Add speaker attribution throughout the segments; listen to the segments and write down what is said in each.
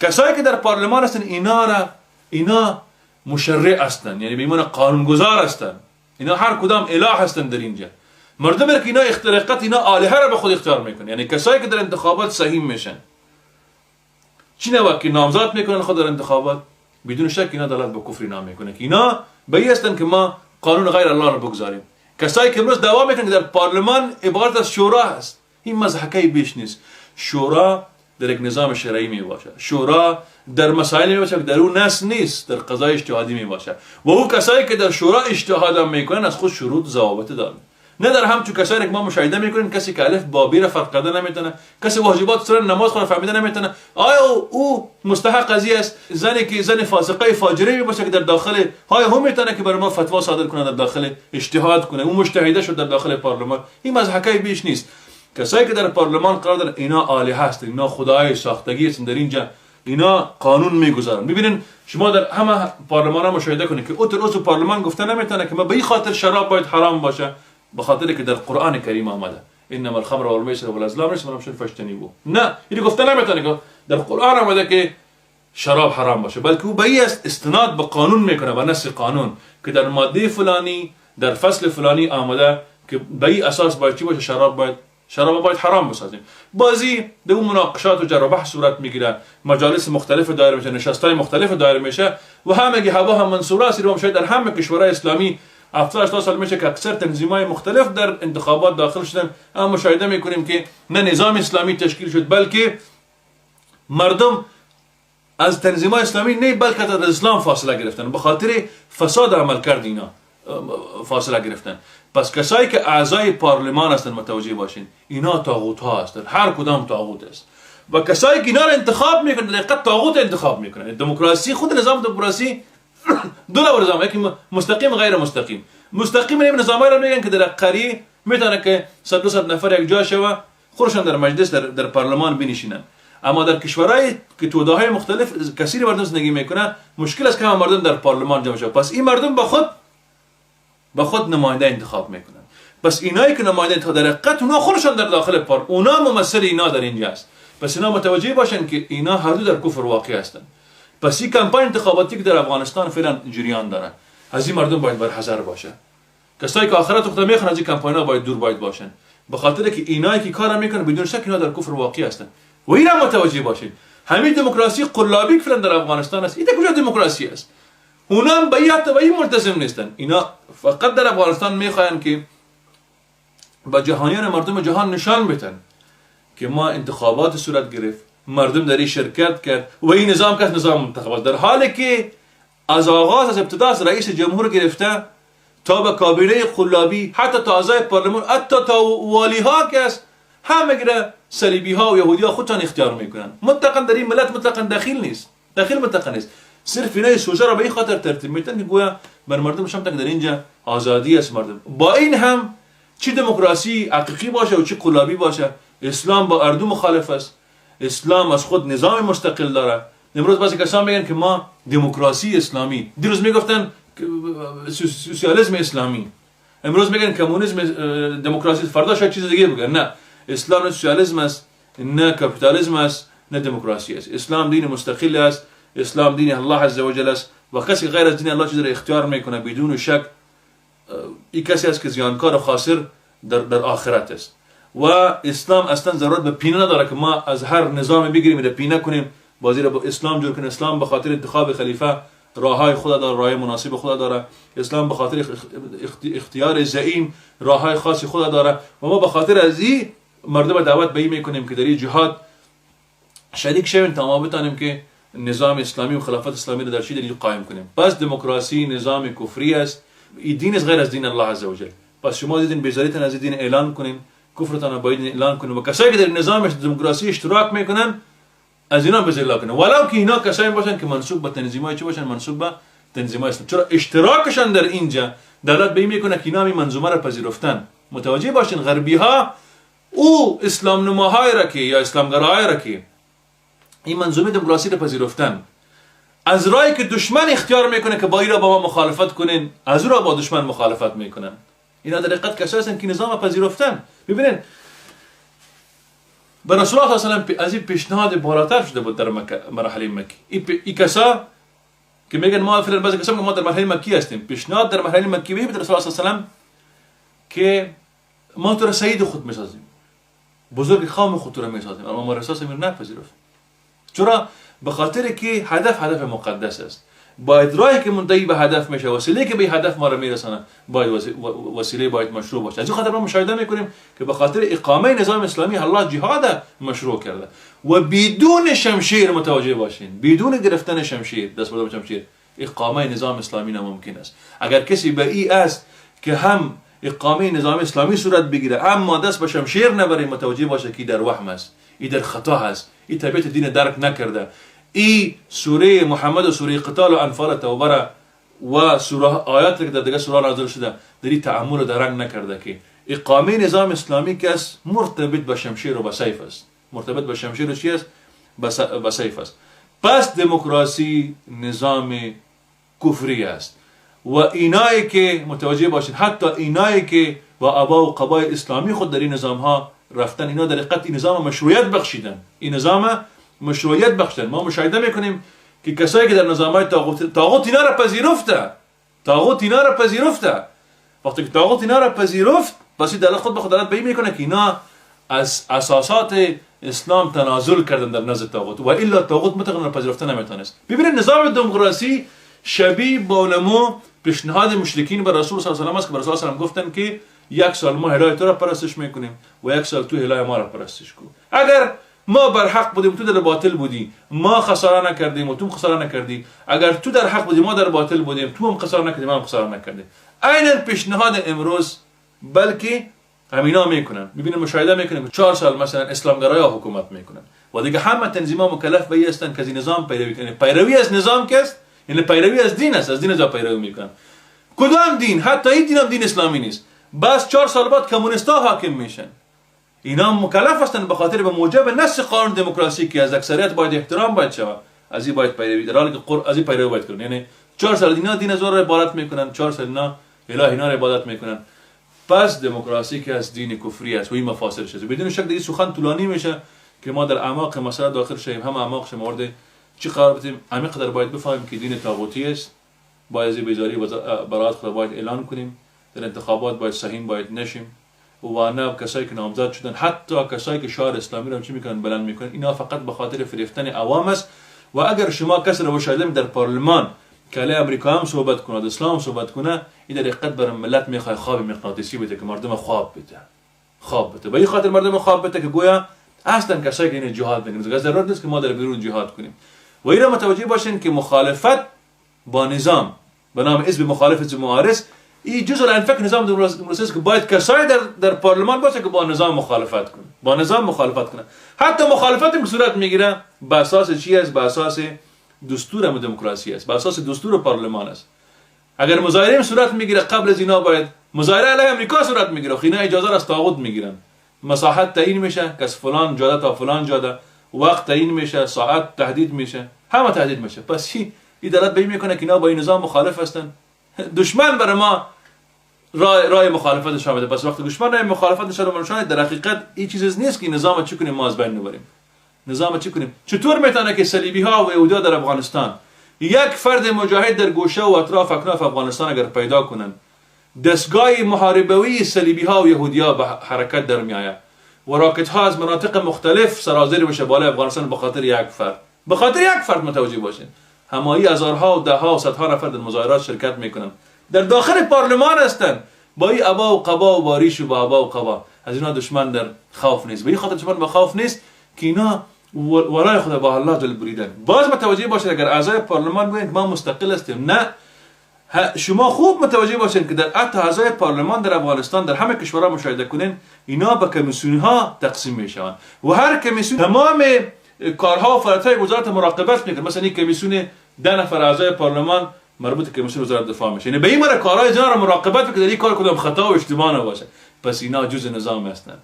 Speaker 1: کسایی که در پارلمان هستن اینا مشرع هستن، یعنی به ایمان قانونگذار هستن. اینا هر کدام اله هستن در اینجا. مردم که اینا اختراقات اینا آلهه را به خود اختیار میکنن، یعنی کسایی که در انتخابات سهیم میشن، چی نوع که نامزد میکنن خود در انتخابات، بدون شک اینا دلالت به کفر اینا میکنه که اینا به این هستن که ما قانون غیر الله رو بگذاریم. کسایی که امروز دعوا میکنن که در پارلمان عبارت از شورا هست، این مضحکه بیش نیست. شورا در یک نظام شرعی می باشه، شورا در مسائل می باشه که در او نص نیست، در قضای اجتهادی می باشه و او کسایی که در شورا اجتهاد هم میکنن از خود شروط ضوابط دارن. نه در همچون کسایی که ما مشاهده میکنیم کسی که الف با بی را فرق کرده نمیتونه، کسی واجبات سر نماز خود فهمیده نمیتونه، آیا او مستحق قضیه است؟ زنی که زن فاسقه فاجره می باشه که در داخل های هم میتونه که برای ما فتوا صادر کنه، در داخل اجتهاد کنه، او مجتهده شد در داخل پارلمان. این مضحکه بیش نیست. کسایی که در پارلمان قرار دارن اینا آله هستن، اینا خدای ساختگی هستن در اینجا، اینا قانون میگذارن. ببینین شما در همه پارلمان ها مشاهده کنید که اوتر عضو پارلمان گفته نمیتونه که ما به این خاطر شراب باید حرام باشه، به خاطر که در قرآن کریم آمده انما الخمر والمیسر والازلام رجس من عمل فاجتنبوه. نه، اینو گفته نمیتونه که در قرآن آمده که شراب حرام باشه، بلکه او به این استناد به قانون میکنه، به نص قانون که در ماده فلانی در فصل فلانی آمده که به این اساس باید چی باشه، شراب باید حرام بسازیم. بازی در اون مناقشات و جر و بحث صورت میگیره، مجالس مختلف دایر میشه، نشست‌های مختلف دایر میشه و همگی هوا هم منصوره است. شاید در همه کشورهای اسلامی 70 سال میشه که اکثر تنظیم‌های مختلف در انتخابات داخل شدن، اما مشاهده میکنیم که نه نظام اسلامی تشکیل شد، بلکه مردم از تنظیم‌های اسلامی نه بلکه از اسلام فاصله گرفتن، به خاطر فساد عمل کرد اینا فاصله گرفتن. پس کسایی که اعضای پارلمان هستن متوجه باشین اینا طاغوت ها هستن، هر کدام طاغوت است و کسایی که اینا را انتخاب میکنن در حقیقت طاغوت انتخاب میکنن. دموکراسی، خود نظام دموکراسی دو نوع نظام، یکی مستقیم غیر مستقیم. مستقیم این نظامایی را میگن که در قریه میتونه که 100 200 نفر یک جا شوه خودشان در مجلس در پارلمان بنشینن. اما در کشورهای که توده‌های مختلف کثیر مردم زندگی میکنن مشکل است که همه مردم در پارلمان جمع شوند. پس این مردم با خود نماینده انتخاب میکنن. پس اینایی که نماینده انتخاب در حقیقت اونا خودشان در داخل پار، اونا ممثل اینا در اینجا است. پس اینا متوجه باشن که اینا هر دو در کفر واقع هستند. پس این کمپاین انتخاباتی که در افغانستان فعلا جریان داره، از این مردم باید برحذر باشه. کسایی که آخرت خود میخوان از این کمپاین ها باید دور باید باشن، به خاطر که اینایی که کار میکنن بدون شک اینا در کفر واقع هستند. و اینا متوجه باشین همین دموکراسی قلابی که فعلا در افغانستان است، این کجا دموکراسی است؟ اونا هم به حتی به این ملتزم نیستن. اینا فقط در افغانستان میخواین که با جهانیان مردم جهان نشان بدن که ما انتخابات صورت گرفت، مردم در این شرکت کرد و این نظام که نظام منتخب، در حالی که از آغاز از ابتدا از رئیس جمهور گرفته تا به کابینه قلابی، حتی تا اعضای پارلمان، حتی تا والی ها که است، همه گره صلیبی ها و یهودی ها خودشان اختیار میکنن. مطلقا در این ملت مطلقا دخیل نیست، دخیل مطلقا نیست. صرف اینا سوژه را به این خاطر ترتیب میتن که گویا بر مردم شما در اینجا آزادی است مردم. با این هم چی دموکراسی حقیقی باشه و چی قلابی باشه، اسلام با اردو مخالف است. اسلام از خود نظام مستقل داره. امروز بعضی کسان میگن که ما دموکراسی اسلامی، دیروز میگفتن سوسیالیسم اسلامی، امروز میگن کمونیسم دموکراسی، فردا شاید چیز دیگه بگن. نه، اسلام نه سوسیالیسم است، نه کاپیتالیسم است، نه دموکراسی است. اسلام دین مستقل است، اسلام دین الله عز وجل است و کسی غیر از دین الله چیز را اختیار میکنه بدون شک این کسی است که زیانکار و خاسر در آخرت است. و اسلام اصلا ضرورت به پینه نداره که ما از هر نظام بگیریم را پینه کنیم، بازی را با اسلام جور کنیم. اسلام به خاطر انتخاب خلیفه راههای خود داره، راه مناسب خود داره. اسلام به خاطر اختیار زعیم راههای خاصی خود داره و ما به خاطر از این مردم دعوت به این میکنیم که در این جهاد شریک شویم تا ما بتانیم که نظام اسلامی و خلافت اسلامی را در چی دلیل قائم کنیم. پس دموکراسی نظام کفری است، این دین است غیر از دین الله عز وجل. پس شما دین بیزاریتان از دین اعلان کنین، کفرتان باید اعلان کنین و کسایی که در نظام دموکراسی اشتراک میکنن از اینا بذل کنن، ولو که اینا کسایی باشن که منسوب به تنظیمای چی باشن، منسوب به تنظیمای اسلام. چرا اشتراکشان در اینجا دلالت به این میکنه که اینا این منظومه را پذیرفتن. متوجه باشین غربی ها او اسلام نماهای را که یا اسلامگراهای را که این منظومه دموکراسی را پذیرفتن، از راهی که دشمن اختیار میکنه که با این را با ما مخالفت کنین، از او را با دشمن مخالفت میکنن. اینا در حقیقت کسایی هستن که نظام پذیرفتن. ببینین به رسول الله صلی الله علیه و از این پیشنهاد بالاتر شده بود در مرحله مکی. این کسا که میگن ما فعلا، بعضی کسا میگن ما در مرحله مکی هستیم، پیشنهاد در مرحله مکی به رسول الله صلی الله علیه و که ما تو را سید خود میسازیم، بزرگ خام خود را میسازیم، اما ما رسول الله نپذیرفت. چرا؟ به خاطر که هدف هدف مقدس است. باید راهی که منتهی به هدف میشه، وسیله که به هدف ما را میرسانه، باید وسیله باید مشروع باشه. از این خاطر ما مشاهده میکنیم که به خاطر اقامه نظام اسلامی الله جهاد مشروع کرده و بدون شمشیر، متوجه باشین، بدون گرفتن شمشیر، دست بردن شمشیر، اقامه نظام اسلامی ناممکن است. اگر کسی به ای است که هم اقامه نظام اسلامی صورت بگیره اما دست به شمشیر نبره، متوجه باشه که در وهم است، ای در خطا هست، ای طبیعت دین درک نکرده، ای سوره محمد و سوره قتال و انفال توبه و سوره آیات که در دیگه سوره نازل شده در این تأمل و درنگ نکرده که اقامه نظام اسلامی که است مرتبط به شمشیر و به سیف است. مرتبط به شمشیر و چی است؟ به سیف است. پس دموکراسی نظام کفری است و اینایی که متوجه باشید، حتی اینایی که با ابا و قبای اسلامی خود در این نظام ها رفتن، اینا در حقیقت این نظام مشروعیت بخشیدن، این نظام مشروعیت بخشیدن. ما مشاهده میکنیم که کسایی که در نظام های طاغوت اینا را پذیرفته، طاغوت اینا را پذیرفته. وقتی که طاغوت اینا را پذیرفت، پس دلالت خود به خود دلالت به این میکنه که اینا از اساسات اسلام تنازل کردن در نزد طاغوت، و الا طاغوت مطلقاً پذیرفته نمیتونست. ببینید نظام دموکراسی شبیه با نمو پیشنهاد مشرکین به رسول صلی الله علیه و است که به رسول صلی الله علیه و گفتن که یک سال ما هلای تو را پرستش میکنیم و یک سال تو هلای ما را پرستش کن. اگر ما بر حق بودیم تو در باطل بودی، ما خساره نکردیم و تو خساره نکردی. اگر تو در حق بودی ما در باطل بودیم، تو هم خساره نکردی ما هم خساره نکردیم. عینا پیشنهاد امروز بلکه همینا میکنن. میبینیم مشاهده میکنیم 4 سال مثلا اسلامگرایا حکومت میکنن و دیگه همه تنظیم‌ها مکلف به این هستن که از نظام پیروی کنن. پیروی از نظام که است، یعنی پیروی از دین است، از دین از پیروی میکنن. کدام دین؟ حتی این دین هم دین اسلامی نیست. بس 4 سال بعد کمونیست‌ها حاکم میشن. اینا مکلف هستن به خاطر به موجب نص قانون دموکراسی که از اکثریت باید احترام باید شود، از این باید پیروی در حالی که از این پیروی باید کنن. یعنی 4 سال اینا دین از رو عبادت میکنن، 4 سال اینا اله اینا رو عبادت میکنن. پس دموکراسی که از دین کفری است و این مفاسدش است. بدون شک دیگه سخن طولانی میشه که ما در اعماق مسئله داخل شیم، هم اعماقش مورد چی قرار بدیم. عمیق در باید بفهمیم که دین طاغوتی است، باید از بیزاری برات خود باید اعلان کنیم، در انتخابات باید سهیم باید نشیم و نه کسایی که نامزد شدن، حتی کسایی که شعار اسلامی رو چی میکنن بلند میکنن، اینا فقط به خاطر فریفتن عوام است. و اگر شما کسی رو مشاهده در پارلمان که علیه امریکا هم صحبت کنه، اسلام صحبت کنه، این در حقیقت برای ملت میخواد خواب مغناطیسی بده که مردم خواب بده، خواب بده. به این خاطر مردم خواب بده که گویا اصلا کسایی که این جهاد میکنن، ضرورت نیست که ما در بیرون جهاد کنیم. و اینا متوجه باشین که مخالفت با نظام به نام حزب مخالف، حزب معارض، این جزء الانفک نظام دموکراسی است که باید کسایی در پارلمان باشه که با نظام مخالفت کنه، با نظام مخالفت کنه. حتی مخالفت هم صورت میگیره به اساس چی است؟ به اساس دستور دموکراسی است، به اساس دستور پارلمان است. اگر مظاهره صورت میگیره قبل از اینا باید مظاهره علیه امریکا صورت میگیره، اینا اجازه را از طاغوت میگیرن، مساحت تعیین میشه که از فلان جاده تا فلان جاده، وقت تعیین میشه، ساعت تهدید میشه، همه تهدید میشه. پس این دلالت به این میکنه که اینا با این نظام مخالف هستن. دشمن برای ما رای مخالفت نشان بده. پس وقتی دشمن رای مخالفت نشان بده، در حقیقت این چیز نیست که نظام چی کنیم ما از بین نبریم. نظام چی کنیم؟ چطور میتونه که صلیبی ها و یهودی ها در افغانستان یک فرد مجاهد در گوشه و اطراف اکناف افغانستان اگر پیدا کنن، دستگاه محاربوی صلیبی ها و یهودی ها به حرکت در می آید و راکت ها از مناطق مختلف سرازیر میشه بالای افغانستان به خاطر یک فرد، به خاطر یک فرد. متوجه باشین همایی هزارها و ده ها و صدها نفر در مظاهرات شرکت میکنن، در داخل پارلمان هستن با این ابا و قبا و باریش و با ابا و قبا. از اینا دشمن در خوف نیست. به این خاطر دشمن به خوف نیست که اینا ورای خدا با الله جل بریدن. باز متوجه باشید اگر اعضای پارلمان بگن ما مستقل هستیم، نه، شما خوب متوجه باشین که در حتی اعضای پارلمان در افغانستان در همه کشورها مشاهده کنین، اینا به کمیسیون ها تقسیم میشوند و هر کمیسیون تمام کارها و فعالیت‌های وزارت مراقبت میکنه. مثلا این کمیسیون 10 نفر اعضای پارلمان مربوط به کمیسیون وزارت دفاع میشه، یعنی به این معنی کارهای اینا را مراقبت میکنه در این کار کدام خطا و اشتباه نباشه. پس اینا جزء نظام هستند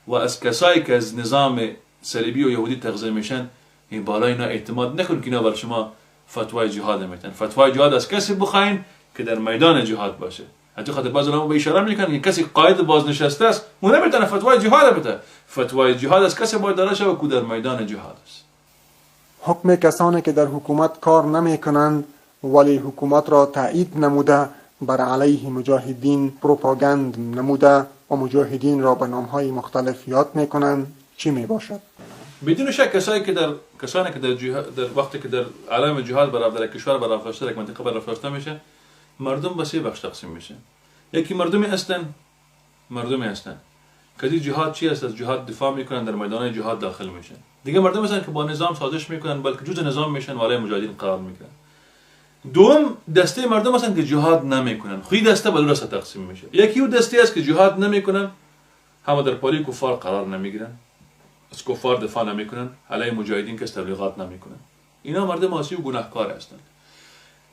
Speaker 1: و از کسایی که از نظام صلیبی و یهودی تغذیه میشن، این بالا اینا اعتماد نکن که اینا بر شما فتوای جهاد میتن. فتوای جهاد از کسی بخواین که در میدان جهاد باشه، حتی خاطر بعضی علما به اشاره میکنن که کسی قاید بازنشسته است اون نمیتونه فتوای جهاد بده. فتوای جهاد از کسی باید داده شود که در میدان جهاد است.
Speaker 2: حکم کسانی که در حکومت کار نمیکنند ولی حکومت را تایید نموده بر علیه مجاهدین پروپاگاند نموده و مجاهدین را به نامهای مختلف یاد میکنند چی میباشد؟
Speaker 1: بدون شک کسانی که در جهاد، در وقتی که در علم جهاد برای در کشور برافراشته، در منطقه برافراشته میشه، مردم به سه بخش تقسیم میشه. یکی مردمی هستن که جهاد چی است، از جهاد دفاع میکنن، در میدان جهاد داخل میشن. دیگه مردم هستن که با نظام سازش میکنن، بلکه جزء نظام میشن و علیه مجاهدین قرار میگیرن. دوم دسته مردم هستن که جهاد نمیکنن. خی دسته به دو دسته تقسیم میشه. یکی او دسته است که جهاد نمیکنن، هم در پالی کفار قرار نمیگیرن، از کفار دفاع نمیکنن، علیه مجاهدین کس تبلیغات نمیکنن. اینا مردم عاصی و گناهکار هستند.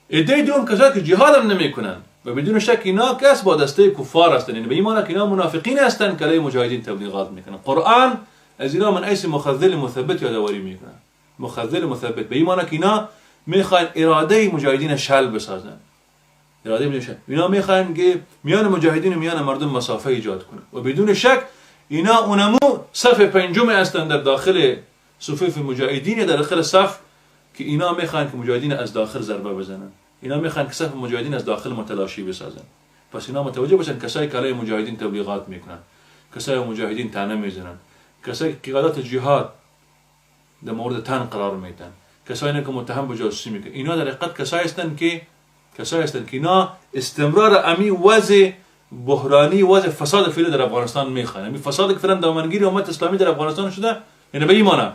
Speaker 1: عده دوم کسایی که جهاد هم نمیکنن و بدون شک اینا کس با دسته کفار هستند، یعنی به این معنی که اینا منافقین هستند که علیه مجاهدین تبلیغات میکنن. قرآن از اینا من حیث مخذل مثبت یادآوری میکنه. مخذل مثبت به این معنی که اینا میخواین اراده مجاهدین شل بسازن. اراده مجاهدین اینا میخواین که میان مجاهدین و میان مردم مسافه ایجاد کنن و بدون شک اینا اونمو صف پنجم هستند در داخل صفوف مجاهدین، در داخل صف که اینا میخوان که مجاهدین از داخل ضربه بزنن. اینا میخوان که صف مجاهدین از داخل متلاشی بسازن. پس اینا متوجه باشن کسایی که علیه مجاهدین تبلیغات میکنن، کسایی مجاهدین طعنه میزنن، کسایی که قیادت جهاد در مورد تن قرار میدن، کسایی که متهم به جاسوسی میکنن، اینا در حقیقت کسایی هستند که اینا استمرار امی وضع بحرانی، وضع فساد فعلی در افغانستان میخوان. یعنی فساد که فعلا دامنگیر امت اسلامی در افغانستان شده، یعنی به این معنی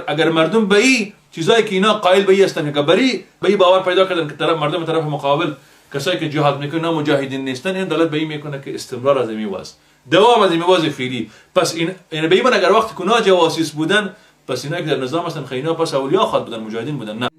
Speaker 1: اگر مردم به این چیزایی که اینا قائل به این هستن که بری به این باور پیدا کردن که طرف مردم طرف مقابل کسایی که جهاد میکنن اینا مجاهدین نیستن، این دلالت به این میکنه که استمرار از این وضع، دوام از این وضع فعلی. پس این یعنی به این معنی اگر وقتی که اونا جواسیس بودن، پس اینا که در نظام هستن خیلی پس اولیا خواد بودن، مجاهدین بودن. نه.